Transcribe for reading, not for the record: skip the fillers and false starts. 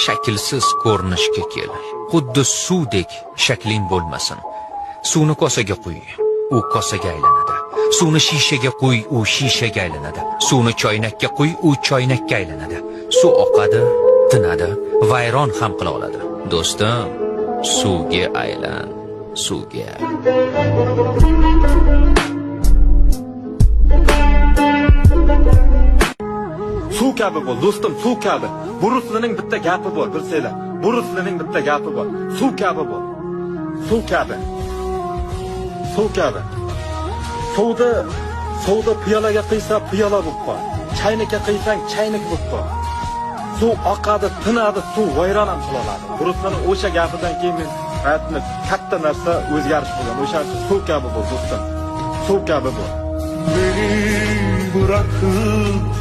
Shaklsiz ko'rinishga kel. Xuddi suvdek shakling bo'lmasin. Suvni kosaga quy, u kosaga aylanadi. Suvni shishaga quy, u shishaga aylanadi. Suvni choynakka quy, u choynakka aylanadi. Suv oqadi, tinadi, vayron ham qila oladi. Do'stim, suvga aylan, suvga. Suv kabi bo'l, do'stim, suv kabi. Buruslining bitta gapi bor, bilsanglar. Buruslining bitta gapi bor. Suv kabi bo'l. Suv kabi. Suv kabi. Suvni piyolaga quysa, piyola bo'lib qol. Chaynakka quysang, chaynak bo'lib qol. Suv oqadi, tinadi, suv vayron ham qila oladi. Buruslining o'sha gapidan keyin men hayotimda katta narsa o'zgarish bo'lgan. O'shaning uchun suv kabi bo'l, do'stim. Suv kabi bo'l. Beni bırakıp